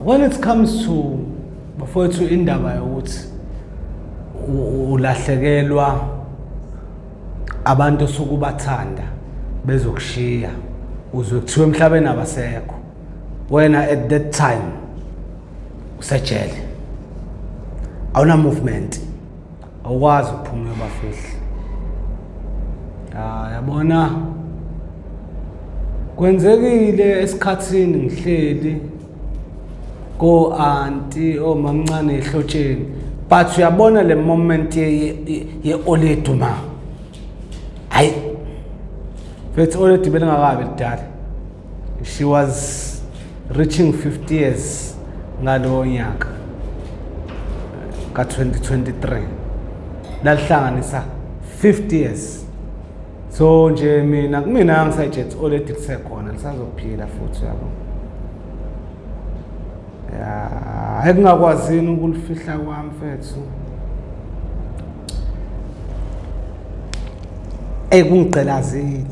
When it comes to bafowethu, indaba yokuthi ulahlekelwa abantu osuke ubathanda, bezokushiya, uzwe kuthiwa emhlabeni abasekho, wena at that time usejele, awuna movement, awukwazi ukuphuma uyobafihla. Ya, yabona, kwenzekile esikhathini ngihleli ko anti omamncane ehlotsheni, but uyabona le moment ye oledi ma, hayi mfethu, oledi belingakabi lidala. She was reaching 50 years ngalowo nyaka ka-2023, lalihlanganisa 50 years. So nje mina, kumina angisayijethi, already lisekhona, lisazophila futhi, yabo. Ya, ekungakwazini ukulifihla kwami, mfethu, ekungigqilazile,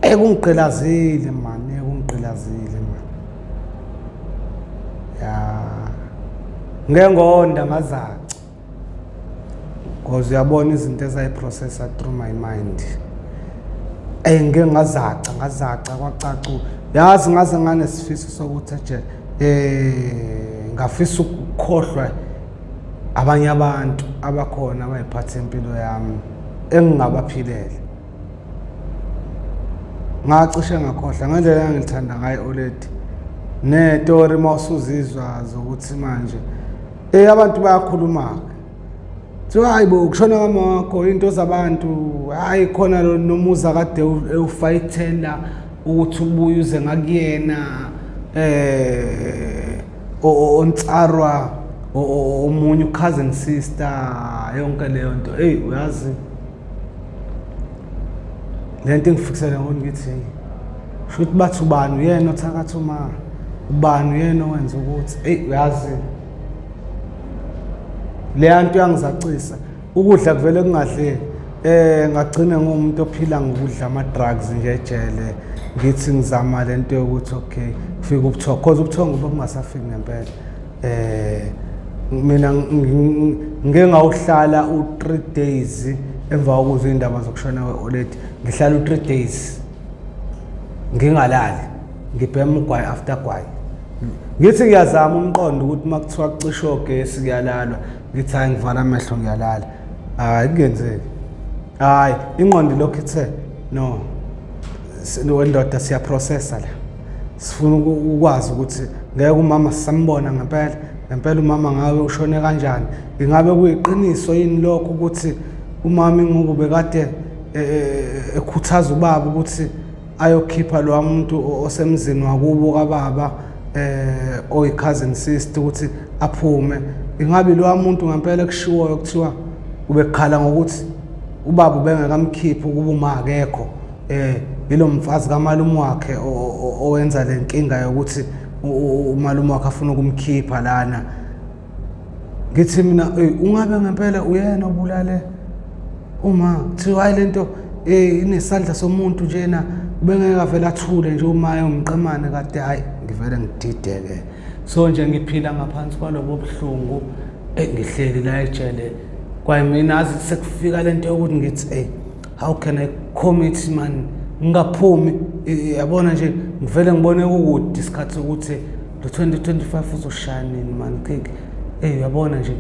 ekungigqilazile man, ekungigqilazile man. Ya, ngeke ngonda ngazaca, because uyabona izinto ezayiprocessa through my mind. Ngike ngazaca, ngazaca, kwacaca, yazi, ngaze nganesifiso sokuthi nje ngafisa ukukhohlwa abanye abantu abakhona abayiphatha impilo yami engingabaphilela. Ngacishe ngakhohlwa ngendlela engangilithanda ngayo oledi netori. Uma usuzizwa zokuthi manje abantu bayakhuluma-ke, kuthiwa hayi bo, kushona kamakho, into zabantu, hayi khona lo nomuza kade ewufayithela ukuthi ubuye uze ngakuyena, ontsarwa omunye cousin sister, yonke leyo nto. Hey, uyazi lento ingifikisele ngokuthi ngithi sho ukuthi bathi ubani uyena othakatha uma ubani uyena owenza ukuthi, hey, uyazi leya nto yangizacisa, ukudla kuvele kungadleki. Ngagcina ngumuntu ophila ngokudla ama drugs nje ejele. Ngithi ngizama lento yokuthi okay, kufika ubuthongo, cause ubuthongo bokungasafiki ngempela. Mina ngike ngawuhlala u-3 days emva kokuzwa iy'ndaba zokushona kwe-oledi, ngihlala u-3 days ngingalali, ngibhema ugwayi after gwayi. Ngithi ngiyazama umqondo ukuthi uma kuthiwa kucishwe ogesi kuyalalwa, ngithi hhayi, ngivala amehlo ngiyalala, hhayi kungenzeki, hhayi ingqondo ilokhu ithe no, wendoda, siyaprocessa la, sifuna ukwazi ukuthi ngeke umama sisambona ngempela ngempela, umama ngabe ushone kanjani, ingabe kuyiqiniso yini lokho ukuthi umama ingubo bekade ekhuthaza ubaba ukuthi ayokhipha lo muntu osemzini wakubo kababa, oyi cousin sister, ukuthi aphume. Ingabe lo muntu ngempela kushiwoyo kuthiwa ubekhala ngokuthi ubaba ubengekamkhiphi ukuba uma akekho, yilo mfazi kamalume wakhe owenza le nkinga yokuthi umalume wakhe afuna ukumkhipha lana. Ngithi mina, ungabe ngempela uyena obulale uma kuthiwa hayi lento inesandla somuntu njena, ubengeke avele athule nje uma ewumqemane kade. Hayi, ngivele ngidideke. So nje ngiphila ngaphansi kwalobo buhlungu, ngihleli la ejele kwayimina azi sekufika lento yokuthi ngithi, hey, how can I commit man, ngingaphumi? Yabona nje, ngivele ngibone kukude isikhathi sokuthi lo 2025 uzoshaya nini man. Kiki, uyabona nje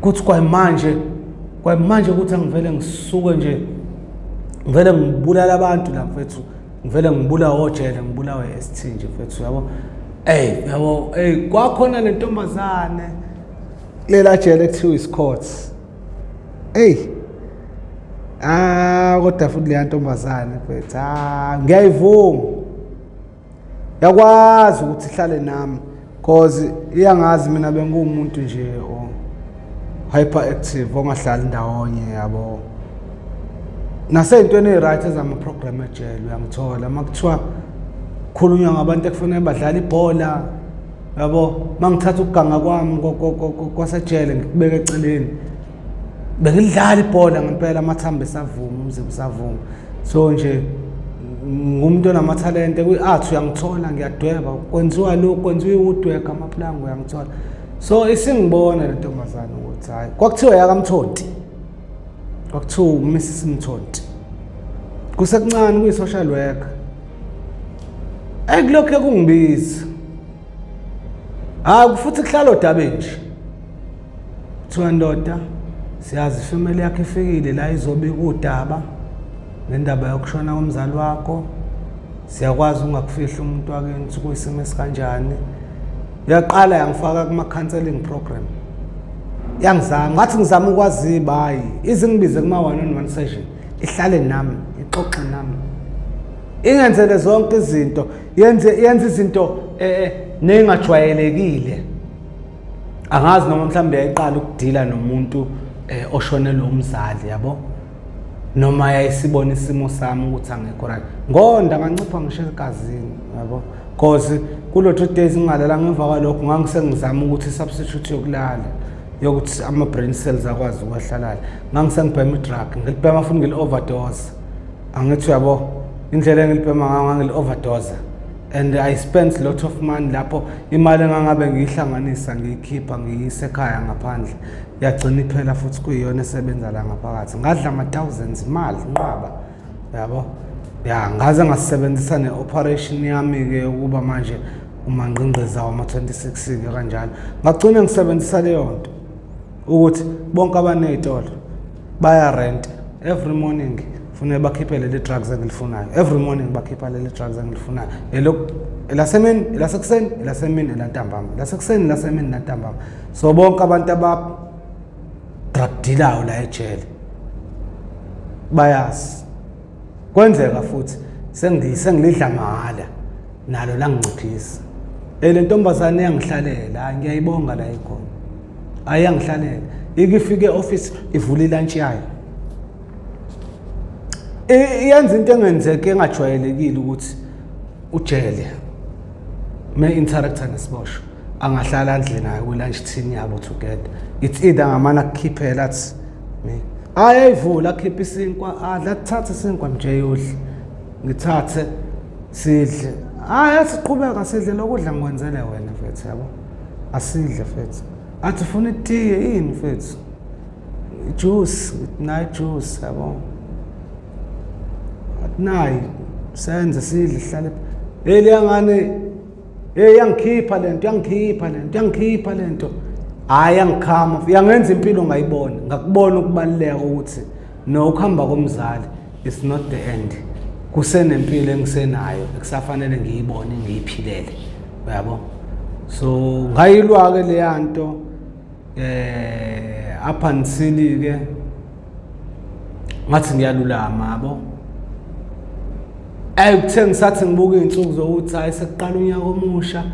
kuthi kwayimanje, kwayimanje ukuthi angivele ngisuke nje, ngivele ngibulala abantu la mfethu, ngivele ngibulawe ojele, ngibulawe ST nje mfethu, yabo. Yabo, kwakhona le ntombazane lela jele kuthiwa iScots. Ey, ah, kodwa futhi leya ntombazane mfethu, ah, ngiyayivuma, yakwazi ukuthi ihlale nami cause iyangazi mina benguwumuntu nje o hyperactive ongahlali ndawonye, yabo, nasey'ntweni ey'right ezama-program ejele. Uyangithola uma kuthiwa khulunywa ngabantu ekufanele badlale ibhola, yabo, uma ngithatha ukuganga kwami kwasejele ngikubeka eceleni, bengidlala ibhola ngempela, amathambo esavuma, umzimba usavuma. So nje Ngumuntu onamathalente kwi-art, uyangithola, ngiyadweba, kwenziwa lokhu, kwenziwa i-woodwork, amapulango, uyangithola. So isingibona le ntombazane ukuthi hhayi, kwakuthiwa yakaMthonti, kwakuthiwa uMrs Mthonti, kusekuncane, kuyi-social worker. Eyi, kulokhu kungibiza, hayi, futhi kuhlala odabeni nje. Kuthiwa, ndoda, siyazi ifamily yakho ifikile la, izobika udaba ngendaba yokushona komzali wakho. Siyakwazi ungakufihli umuntu wakini ukuthi kuyisimo esikanjani. Yaqala yangifaka kuma-counseling program, yangizama, ngathi ngizama ukwaziba, hayi, ize ngibize kuma-one on one session, ihlale nami, ixoxe nami, ingenzele zonke izinto, yenze izinto nengajwayelekile. Angazi noma mhlawumbe yayiqala ukudila nomuntu oshonelwe umzali, yabo, noma yayisibona isimo sami ukuthi angekho right. Ngonda, ngancipha ngisho egazini, yabo, cause kulo 3 days ngingalala, ngemva kwalokho ngangisengizama ukuthi i-substitute yokulala, yokuthi ama-brain cells akwazi ukwehlalala. Ngangisengibhema i-drug, ngilibhema futhi ngili-overdose. Angithi uyabo indlela engilibhema ngayo, ngangili-overdose and I spent lot of money lapho. Imali engangabe ngiyihlanganisa, ngiyikhipha, ngiyise ekhaya ngaphandle, yagcina iphela futhi kuyiyona esebenza la ngaphakathi. Ngadla ama-thousands, imali nqaba, yabo. Ya, ngaze ngasebenzisa ne-operation yami-ke ukuba manje umangqingqiza wama-26-ke kanjalo. Ngagcina ngisebenzisa leyo nto ukuthi bonke abaney'tolo baya-rent every morning, funeka bakhiphe leli drugs engilifunayo. Every morning bakhipha leli drugs engilifunayo, elasemini, elasekuseni, elasemini, elantambama, elasekuseni, elasemini, elantambama. So bonke abantu aba drug dealayo la ejele bayazi. Kwenzeka futhi sengilidla mahhala nalo, langinciphisa. Le ntombazane yangihlalela, hayi, ngiyayibonga la ikhona, hayi, yangihlalela. Ike ifike e-office, ivula ilantshi yayo, iyenza into engenzeke engajwayelekile ukuthi ujele me interacta nesiboshwa angahlala endlini nayo kwi-lunch tin yabo together. It's either ngamane akukhiphela, athi me, hayi, ayivula, akhiphe isinkwa, adla, athathe isinkwa nje, yodla, ngithathe sidle. Hayi, asiqhubeka sidle lokudla, ngikwenzele wena mfethu, yabo, asidle mfethu. Athi ufuna itiye yini mfethu, juice, nayi juice, yabo. Athi nayi, senze sidle, sihlale. Hey, leyangane, hey, yangikhipha lento, yangikhipha lento, yangikhipha lento, hayi, yangikhama, yangenza impilo ngayibona, ngakubona ukubaluleka ukuthi no ukuhamba komzali is not the end, kusenempilo engisenayo ekusafanele ngiyibone, ngiyiphilele, uyabo. So ngayilwa ke leya nto up until ke ngathi ngiyalulama, yabo. Ayi, kuthe ngisathi ngibuka iy'nsuku zokuthi hayi, sekuqala unyaka omusha,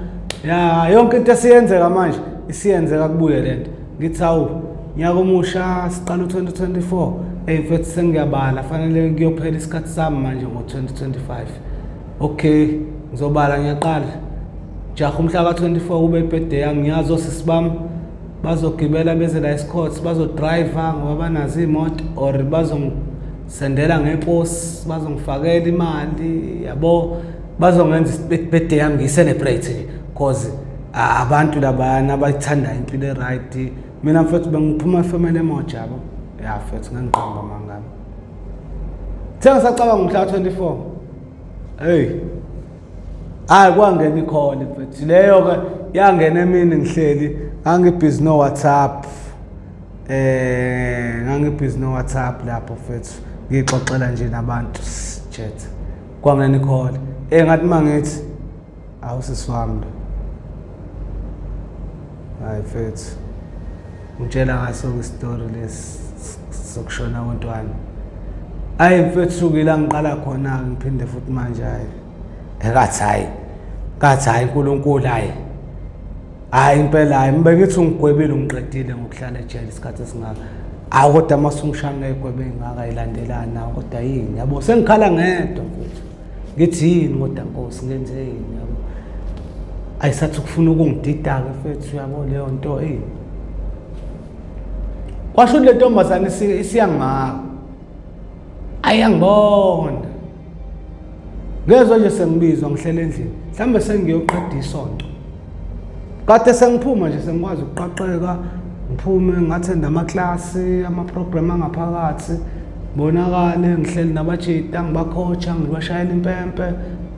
ya, yonke into esiyenzeka manje isiyenzeka, kubuye lento. Ngithi hawu, nyaka omusha, siqala u-2024. Eyi mfethu, sengiyabala, fanele kuyophela isikhathi sami manje ngo-2025. Okay, ngizobala, ngiyaqala jaha umhla ka-24 kube ibirthday yami. Ngiyazi osisi bami bazogibela beze la eScots, bazodriva ngoba banazo iy'moto, or bazongisendela ngeposi, bazongifakela imali, yabo, bazongenza ibirthday yami ngiyi-celebrate nje, cause abantu labayana abayithandayo impilo e-right. Mina mfethu bengiphuma efamily emoja, yabo. Ya mfethu, ngangiqamba mangami. The ngisacabanga umhla ka-24, hey, hayi, kwangena i-call mfethu. Leyo-ke yangena emini ngihleli, ngangibhizi no-WhatsApp, ngangibhizi no-WhatsApp lapho mfethu, ngiyixoxela nje nabantu chat. Kwangena i-call, ngathi mangithi awusisi wami lo, hayi mfethu, ngitshela ngaso isitori lesi sokushona kontwana. Hayi mfethu, la ngiqala khona, ngiphinde futhi manje, hayi, ekathi hayi, kathi hayi, uNkulunkulu, hayi, hayi impela, hayi, ngibe ngithi ungigwebile, ungiqedile ngokuhlala ejele isikhathi esingaka. Hayi, kodwa uma usungishaya ngey'gwebe ey'ngaka yilandelana, kodwa yini, yabo, sengikhala ngedwa mfethu, ngithi yini kodwa Nkosi, ngenzeni, yabo. Ayisathi ukufuna ukungidida-ke mfethu, yabo, leyo nto. Eyi, kwasho ukuthi le ntombazane isiyangimaka, ayiyangibona. Ngezwa nje sengibizwa ngihlele endlini, mhlawumbe sengiyoqeda isonto. Kade sengiphuma nje sengikwazi ukuqaqeka, ngiphume ngathenda amaklasi, ama-program angaphakathi, bonakale ngihleli nabajita, ngibakhotsha, ngibashayela impempe,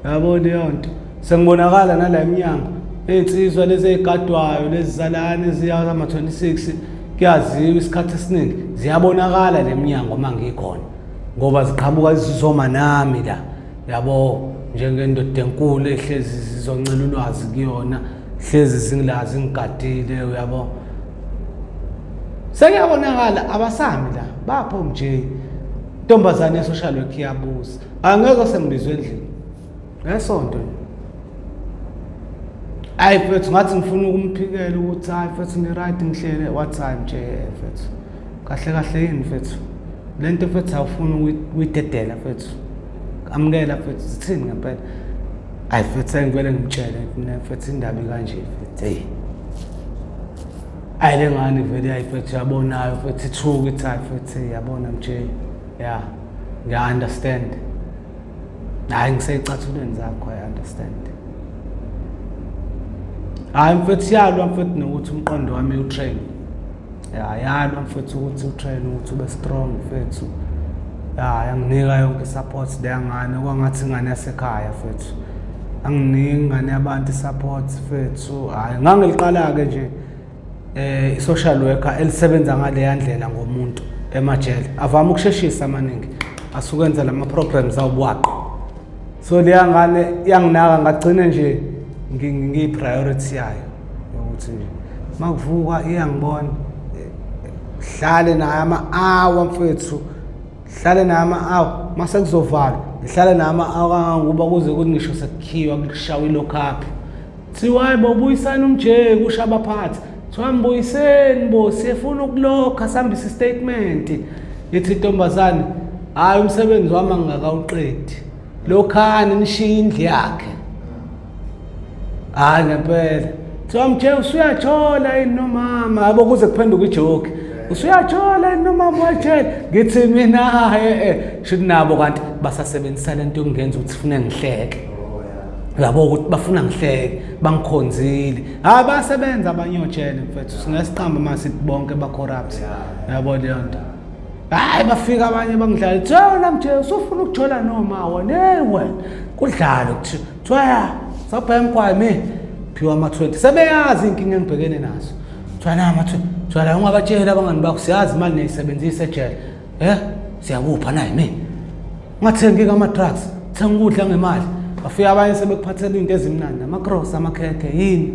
yabo leyo nto. Sengibonakala nala emnyango, iy'nsizwa lezi ey'gadwayo lezi zalana eziya zama-26 kuyaziwa isikhathi esiningi ziyabonakala le mnyango uma ngikhona ngoba ziqhamuka zizoma nami la yabo njengendoda enkulu ehlezi zizoncela ulwazi kuyona hlezi zingila zingigadile uyabo sekuyabonakala abasami la bapho mj ntombazane ye-social work iyabuza angeke sengibizwe endlini ngesonto nje ayi mfethu ngathi ngifuna ukumphikela ukuthi hayi mfethu ngi-right ngihlele what time nje mfethu kahle kahle yini mfethu le nto mfethu awufuni ukuyidedela mfethu amukela mfethu zithini ngempela ayi mfethu sengivele ngimtshele mfethu indaba ikanje mfethu eyi ayi le ngane vele ayi mfethu yabonayo mfethu ithuka ithi hayi mfethu yabona mje ya ngiya-understand Hayi ngiseyicathulweni zakho I understand. Hayi mfethu yalwa mfethu nokuthi umqondo wami utrain. Ya yalwa mfethu ukuthi utrain ukuthi ube strong mfethu. Ya yanginika yonke support leya ngane kwangathi ingane yasekhaya mfethu. Anginika ingane yabantu support mfethu. Hayi ngangiliqala ke nje i-social worker elisebenza ngaleya ndlela ngomuntu emajele avame ukusheshisa amaningi asuke enza lama programs awubwaqo so leya ngane iyanginaka ngagcine nje ngiyi-priority yayo ukuthi nje makuvuka iyangibona hlale naye ama-awa mfethu hlale naye ama-awa mase kuzovalwa ngihlale naye ama-awa kangangokuba kuze kuthi ngisho sekukhiwa kushawa i-lockup Kuthiwa hayi bo buyisani umjeki kusho abaphathi. Kuthiwa mbuyiseni bo siyefuna ukulokha sihambise istatement. Ithi intombazane hayi umsebenzi wami angingakawuqedi. Lokhani nishiye indlu yakhe. Hayi ngempela. Kuthiwa mjeki usuyajola yini nomama yabo kuze kuphenduke ijoke. Usuyajola yini nomama wajele. Ngithi mina hayi eh shuthi nabo kanti basasebenzisa lento yokungenza ukuthi fune ngihleke. Uyabo ukuthi bafuna ngihleke bangikhonzile hayi bayasebenza abanye ojele mfethu singesiqamba uma sithi bonke ba-corrupt uyabo leyo nto hayi bafika abanye bangidlala thola mje usufuna ukujola noma wena hey wena kudlalwe kuthiwa kuthiwa ya sabhema mgwayi mi phiwa ama-20 sebeyazi iy'nkinga engibhekene nazo kuthiwa na ama-20 kuthiwa la ungabatsheli abangani bakho siyazi imali niyayisebenzisa ejele eh siyakupha nayi mina ungathengi-ke ama-drugs thenga ukudla ngemali bafika abanye sebekuphathela iy'nto ezimnandi ama-cross amakhekhe yini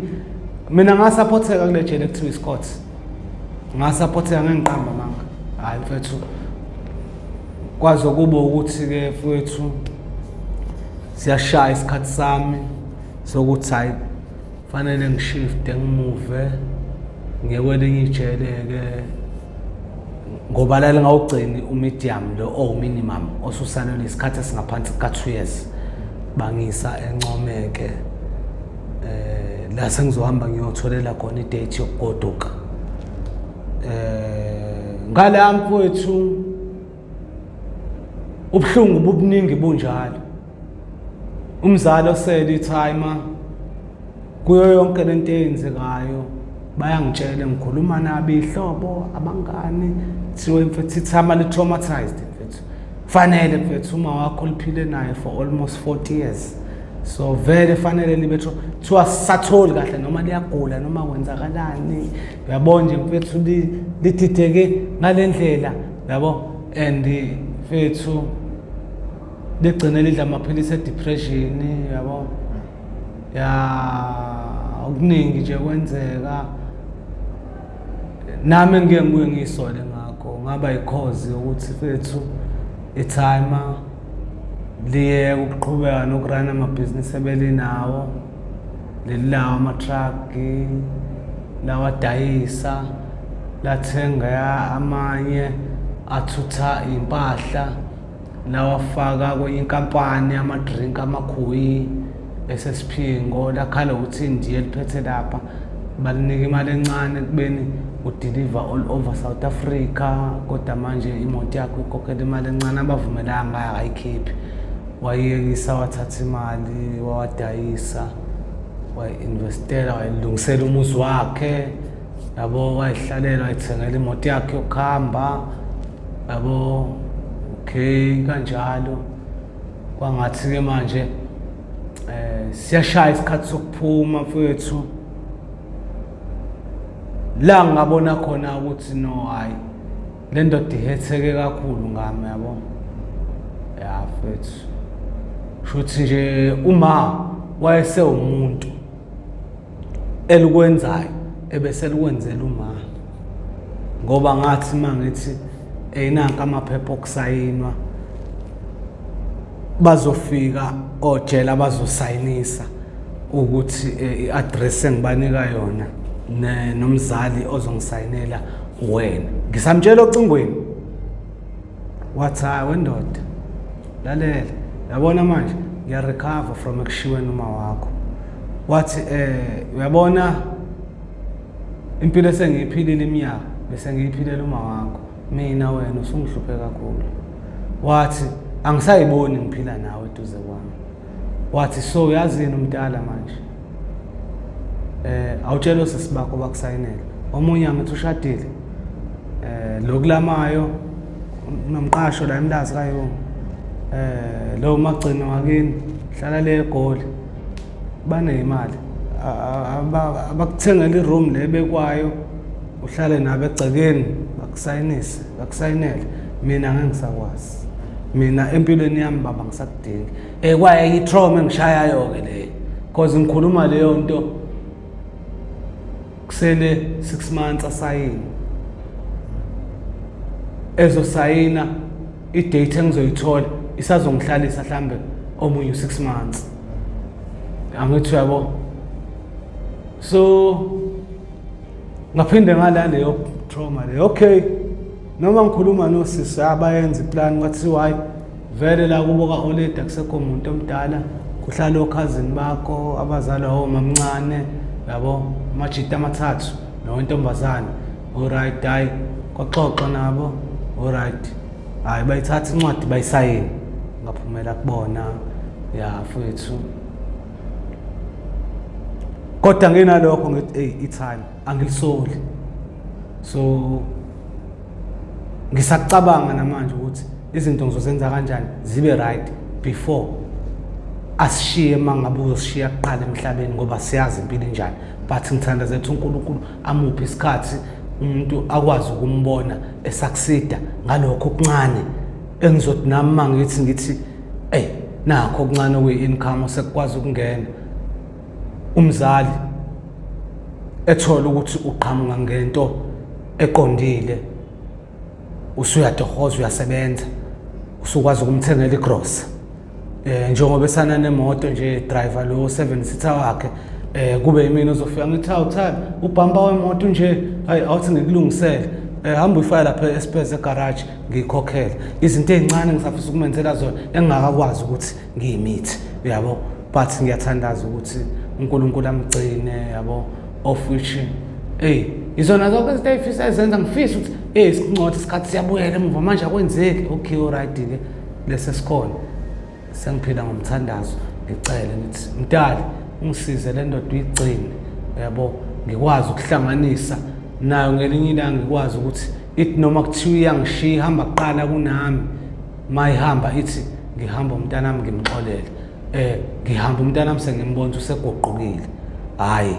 mina ngasaphotheka kule jele ekuthiwa iscott ngasaphotheka ngengiqamba amanga hhayi mfethu kwaze kube ukuthi-ke mfethu siyashaya isikhathi sami sokuthi hhayi fanele ngishifte ngimuve ngiye kwelinye ijele-ke ngoba la lingawugcini umedium lo owuminimum osusalelwe isikhathi esingaphansi kuka-2 years bangisa encomeke eh la sengizohamba ngiyotholela khona idate yokugoduka eh ngala mfowethu ubuhlungu bubuningi bunjalo umzali osele itimer kuyo yonke lento eyenzekayo bayangitshela ngikhuluma nabo ihlobo abangani thiwe mfethu ithama li-traumatized mfethu fanele mfethu uma wakho liphile naye for almost 40 years so vele fanele libe kuthiwa sisatholi kahle noma liyagula noma kwenzakalani uyabona nje mfethu lidideke ngale ndlela yabo and mfethu ligcine lidla amaphilisi e-depression yabo ya okuningi nje kwenzeka nami ngike ngibuye ngiyisole ngakho ngaba yikhozi yokuthi fethu itimer liyeke ukuqhubeka nokurana amabhizinisi ebelinawo lelilawo ama-truck lawadayisa lathenga amanye athutha impahla lawafaka kwenye inkampani ama-drink amakhuyi esesiphingo lakhala ukuthi indiya eliphethe lapha balinika imali encane ekubeni udiliva all over South Africa kodwa manje imoto yakho ikhokhela imali encane abavumelanga akayikhiphi. Wayiyekisa, wathatha imali wawadayisa, wayi-investela, wayilungisela umuzi wakhe, yabo, wayihlalela, wayithengela imoto yakhe yokuhamba, yabo. Okay, kanjalo kwangathi-ke manje siyashaya isikhathi sokuphuma mfowethu, la ngabona khona ukuthi no, hayi, le ndoda ihetheke kakhulu ngami, yabo. Ya mfethu, shuthi nje uma wayesewumuntu elikwenzayo ebese likwenzela uma, ngoba ngathi mangithi eyinanka amaphepha okusayinwa, bazofika ojela bazosayinisa ukuthi i-address engibanika yona nomzali ozongisayinela wena. Ngisamtshela ocingweni, wathi hayi wendoda, lalela, yabona manje ngiya-recover from ekushiweni uma wakho. Wathi uyabona impilo esengiyiphilile iminyaka bese ngiyiphilela uma wakho, mina wena usungihluphe kakhulu. Wathi angisayiboni ngiphila nawe eduze kwami. Wathi so uyazini umdala manje, awutshela osisi bakho bakusayinela omunye, angithi ushadile, lokulamayo unomqasho la eMlazi kaYongo, lo magcino wakini hlala le eGoli, baneyimali, abakuthengela i-room le bekwayo, uhlale nabo egcekeni, bakusayinise, bakusayinele. Mina ngeke ngisakwazi, mina empilweni yami baba ngisakudingi. Kwaye i-trauma engishayayo-ke leyo, cause ngikhuluma leyo nto kusele 6 months asayini, ezosayina i-date engizoyithola isazongihlalisa mhlambe omunye u-6 months, angithi uyabo. So ngaphinde ngala leyo trauma leyo. Okay, noma ngikhuluma nosisi abayenza i-plan, kwathiwa hayi vele la kubo ka-oledi akusekho muntu omdala, kuhlala okhazini bakho abazalwa omamncane, yabo, amajita amathathu nowentombazane. Alright, hayi, kwaxoxwa nabo, alright, hayi, bayithatha incwadi bayisayini, ngaphumela kubona, ya mfowethu. Kodwa nginalokho ngithi hey, i-time angilisoli. So ngisacabanga namanje ukuthi izinto ngizozenza kanjani zibe right before asishiye, uma ngabe uzosishiya kuqala emhlabeni, ngoba siyazi impilo injani. But ngithanda zethu uNkulunkulu amuphe isikhathi umuntu akwazi ukumbona esakusida ngalokho okuncane, engizothi nami uma ngithi ey, nakho okuncane okuyi-income osekukwazi ukungena, umzali ethola ukuthi uqhamuka ngento eqondile, usuyatohoza, uyasebenza, usukwazi ukumthengela igrosa, njengoba esana nemoto nje, driver lo 7 seater wakhe, kube yimina ozofika ngithi hawu time ubhampa wemoto nje, hayi, awuthi ngikulungisele, hamba uyifake lapha eSpurs egarage, ngiyikhokhele. Izinto ey'ncane ngisafisa ukumenzela zona engingakakwazi ukuthi ngiyimithi, uyabo. But ngiyathandaza ukuthi uNkulunkulu amgcine, yabo, of which hey, izona zonke izinto ey'fisa ezenza ngifisa ukuthi hey, sincothe isikhathi siyabuyela emuva, manje akwenzeki. Okay, alright-ke, lesi esikhona sengiphila ngomthandazo, ngicele ngithi mdali ungisize le ndoda uyigcine, yabo, ngikwazi ukuhlanganisa nayo ngelinye ilanga, ngikwazi ukuthi ithi noma kuthiwa iyangishiya ihamba kuqala kunami, mayihamba ithi ngihamba umntanami ngimxolele, ngihamba umntanami sengimbona ukuthi useguqukile, hayi,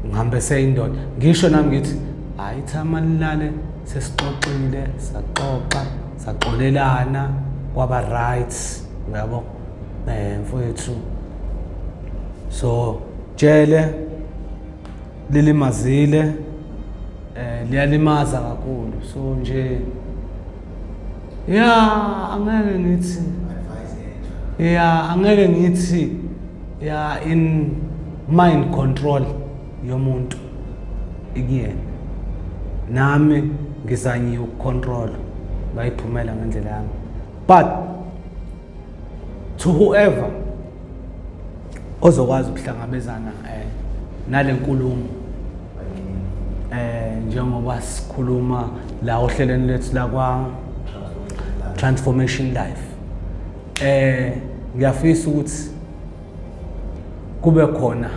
ngihambe seyindoda. Ngisho nami ngithi hayi, ithama lilale, sesixoxile, saxoxa, saxolelana, kwaba right, uyabo, mfowethu. So jele lilimazile, liyalimaza kakhulu. So nje ya, angeke ngithi ya, angeke ngithi ya, in mind control yomuntu ikuyena, nami ngizanyiwe ukucontrol, bayiphumela ngendlela yami. But to whoever ozokwazi ukuhlangabezana nale nkulumo, njengoba sikhuluma la ohlelweni lethu la kwa Transformation Life, Ngiyafisa ukuthi kube khona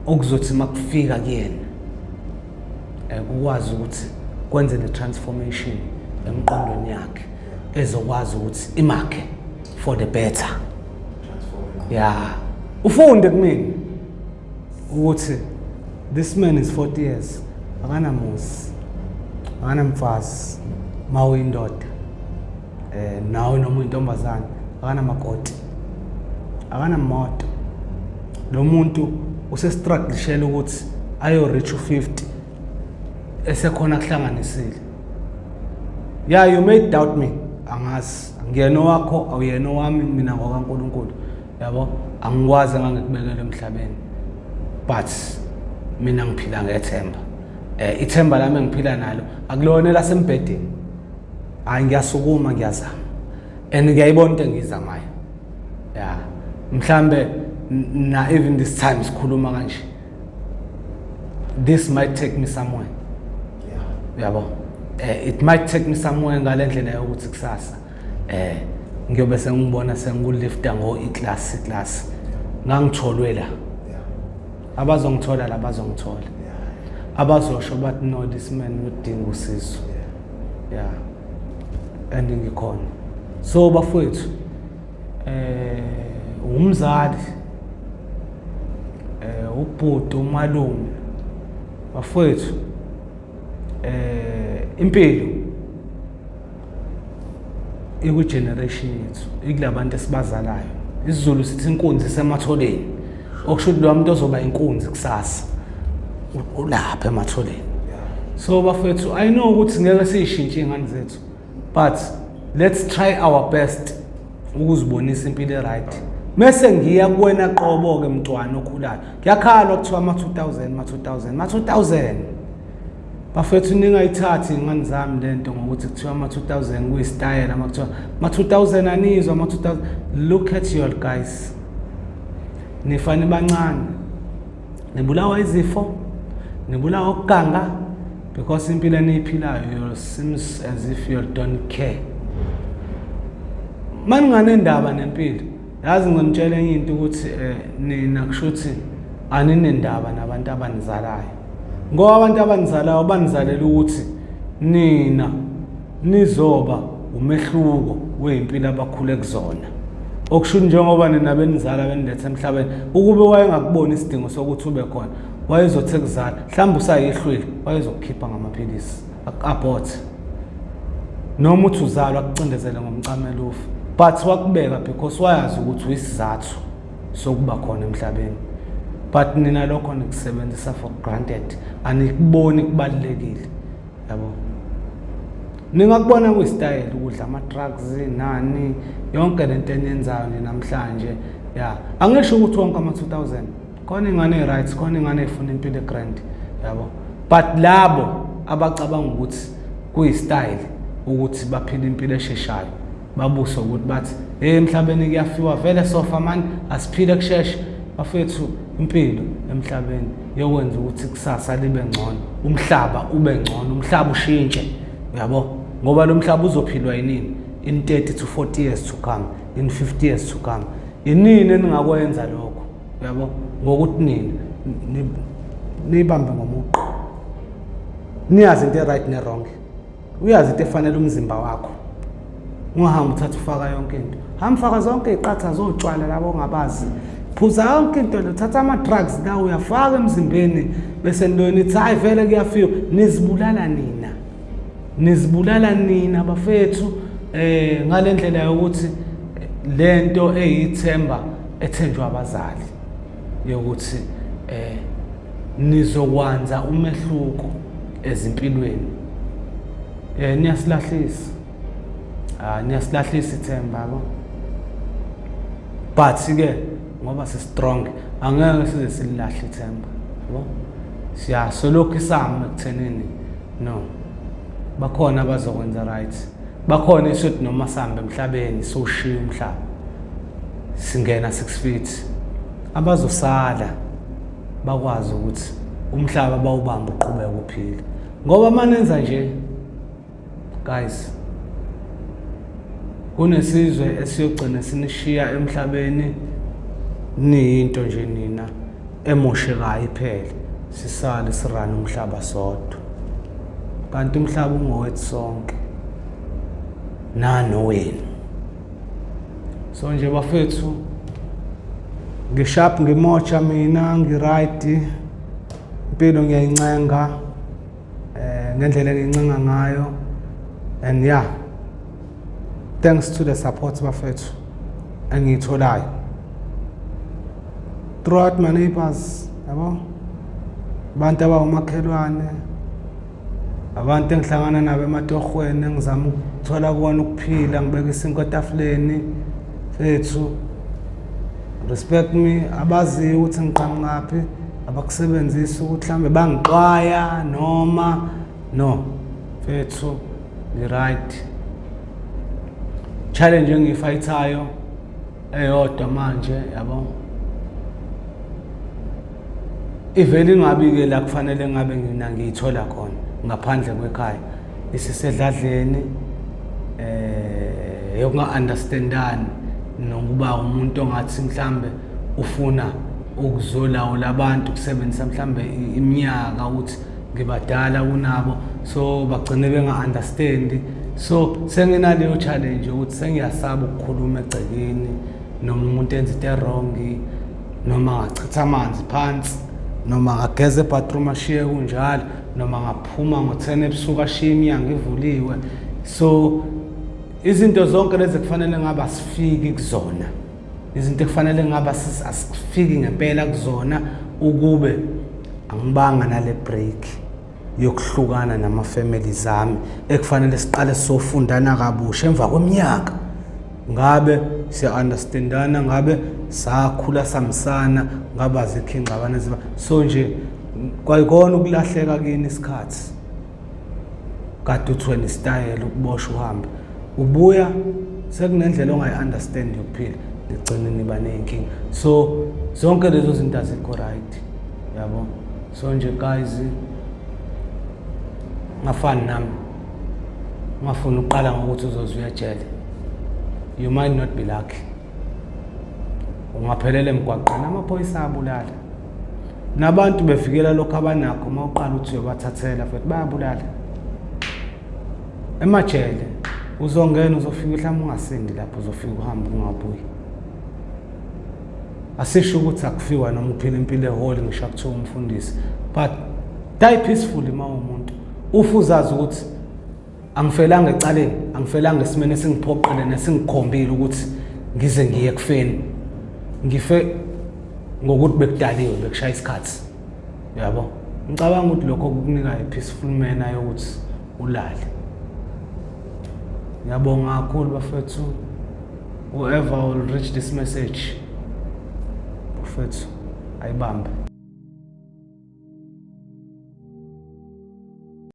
okuzothi makufika kuyena kukwazi ukuthi kwenze ne transformation emqondweni yakhe ezokwazi ukuthi imakhe for the better. Yeah, ufunde kumina ukuthi this man is 40 years, akanamuzi, akanamfazi. Mawuyindoda nawe noma uyintombazane, akanamakoti, akanamoto. Lo muntu usestrugglishela ukuthi ayo reach u50 esekhona kuhlanganisile. Yeah, you may doubt me, angazi, angiyena owakho, awuyena owami, mina ngokaNkulunkulu, yabo. Angikwazi engangikubekela emhlabeni, but mina ngiphila ngethemba. Ithemba lami engiphila nalo akulona elasembhedeni. Hayi, ngiyasukuma, ngiyazama and ngiyayibona into engiyizamayo. Ya, mhlambe na even this time sikhuluma kanje, this might take me somewhere, yabo. It might take me somewhere ngale ndlela yokuthi kusasa ngiyobe sengibona sengikulifta ngo i-class class ngangitholwe la. Abazongithola la bazongithola, abazosho bathi, "No, this man udinga usizo." Yeah, and ngikhona. So bafowethu, umzali, ubhuti, umalume, bafowethu, impilo iku generation yethu, ikulabantu esibazalayo. IsiZulu sithi inkunzi isematholeni, okusho ukuthi lo muntu ozoba inkunzi kusasa ulapha ematholeni. So bafethu, I know ukuthi ngeke siyishintshe iy'ngane zethu, but let's try our best ukuzibonisa impilo e-right. Mese ngiya kuwena qobo-ke, mntwana okhulayo. Kuyakhalwa, kuthiwa ama-2000, ma-2000, ma-2000. Bafethu, ningayithathi iy'ngane zami lento ngokuthi kuthiwa ama-2000 kuyisitayela. Ma kuthiwa ma-2000, anizwa ama-2000. Look at you guys, nifane bancane, nibulawa izifo, nibulawa ukuganga, because impilo eniyiphilayo, you seems as if you don't care. Maninganendaba nempilo, yazi nginitshela enye into ukuthi nina kusho ukuthi aninendaba nabantu abanizalayo, ngoba abantu abanizalayo banizalela ukuthi nina nizoba umehluko wey'mpilo abakhule kuzona. Okusho ukuthi njengoba nina benizala, beniletha emhlabeni, ukube wayengakuboni isidingo sokuthi ube khona, wayezothi ekuzala mhlawumbe usayehlwile, wayezokukhipha ngamaphilisi, aku-abort, noma uthi uzalwa akucindezele ngomcamelo ufe. But wakubeka because wayazi ukuthi uyisizathu sokuba khona emhlabeni. But nina lokho nikusebenzisa for granted, anikuboni kubalulekile, yabo. Ningakubona kuyisitayela ukudla ama-drugs nani yonke lento eniyenzayo nje namhlanje. Ya, angisho ukuthi wonke ama-2000. Khona ingane eyi-right, khona ingane ey'funa impilo e-grand, yabo. But labo abacabanga ukuthi kuyisitayile ukuthi baphile impilo esheshayo, babuswe ukuthi bathi, "Hey, emhlabeni kuyafiwa vele, sofa mani, asiphile kusheshe." Bafethu, impilo emhlabeni yokwenza ukuthi kusasa libe ngcono, umhlaba ube ngcono, umhlaba ushintshe, uyabo, ngoba lo mhlaba uzophilwa yinini in 30 to 40 years to come, in 50 years to come? Inini eningakwenza lokho, uyabo, ngokuthi nina niyibambe ngomuqo, niyazi into e-right ne-wrong, uyazi into efanele umzimba wakho. Ungahambi uthatha ufaka yonke into, hamba faka zonke iy'qatha zotshwala labo ongabazi, phuza yonke into le, uthatha ama-drugs la uyafaka emzimbeni, bese ntoni ithi, "Hayi, vele kuyafiwa." Nizibulala nina, nizibulala nina bafethu, ngale ndlela yokuthi lento eyithemba ethenjwa abazali yokuthi nizokwenza umehluko ezimpilweni, niyasilahlisa. Ah, niyasilahlisa ithemba, yabo. But ke ngoba si strong, angeke size sililahle ithemba, yabo. Siyasolokhu isama ekuthenini no, bakhona abazokwenza right, bakhona esiyothi noma sihambe emhlabeni, sowushiya umhlaba, singena 6 feet, abazosala bakwazi ukuthi umhlaba bawubambe uqhubeke uphile. Ngoba manenza nje guys, Kunesizwe esiyogcina sinishiya emhlabeni niyinto nje nina emoshekayo iphele, sisale sirane umhlaba sodwa. Kanti umhlaba ungowethu sonke nanowenu. So nje bafethu, ngisharp, ngimotsha mina, ngiright, impilo ngiyayincenga ngendlela engiyincenga ngayo. And yeah, thanks to the support bafethu engiyitholayo throughout my neighbors, yabo, abantu abawumakhelwane, abantu engihlangana nabo ematohweni engizama ukuthola kuwona ukuphila, ngibeka isinkwa etafuleni. Fethu, respect me. Abaziyo ukuthi ngiqhamukaphi abakusebenzisi ukuthi mhlambe bangixwaya noma no. Fethu, ngi-right. Challenge engiyifayithayo eyodwa manje, yabo, ivele ingabi-ke la kufanele ngabe mina ngiyithola khona ngaphandle kwekhaya, isisedladleni yokunga-understandani nokuba umuntu ongathi mhlambe ufuna ukuzolawula abantu, kusebenzisa mhlambe iminyaka ukuthi ngibadala kunabo, so bagcine benga-understandi. So senginaleyo challenge yokuthi sengiyasaba ukukhuluma egcekeni noma umuntu enza into e-wrong, noma ngachitha amanzi phansi, noma ngageza ebathroom ashiye kunjalo, noma ngaphuma ngo-10 ebusuku ashiye iminyango ivuliwe. So izinto zonke lezi kufanele ngabe asifiki kuzona, izinto ekufanele ngabe asifiki ngempela kuzona ukube angibanga nale break yokuhlukana nama-families ami ekufanele siqale sofundana kabusha emva kweminyaka. Ngabe siya-understandana, ngabe sakhula samsana, ngabe azikho iy'ngxabano eziba so nje. Kwayikona ukulahleka kini isikhathi kade uthi wena isitayela ukuboshwa uhambe ubuya sekunendlela ongayi-understand yokuphila, nigcine niba ney'nkinga. So zonke lezo zinto azikho right, yabo. So nje guys, ngafani nami, ungafuni ukuqala ngokuthi uzoze uye ejele. You might not be lucky, ungaphelela emgwaqeni. Amaphoyisa abulala nabantu bevikela lokhu abanakho. Uma uqala uthi uyobathathela futhi bayabulala. Emajele uzongena, uzofika mhlawumbe ungasindi lapho, uzofika uhambe ungabuyi. Asisho ukuthi akufiwa noma uphila impilo eholi, ngisho kuthiwa umfundisi, but die peacefully. Uma umuntu ufe uzazi ukuthi angifelanga ecaleni, angifelanga esimeni esingiphoqile nesingikhombile ukuthi ngize ngiye kufeni, ngife ngokuthi bekudaliwe, bekushaya isikhathi, yabo. Ngicabanga ukuthi lokho kukunika i-peaceful manner yokuthi ulale. Ngiyabonga kakhulu bafethu. Whoever will reach this message, bafethu, ayibambe.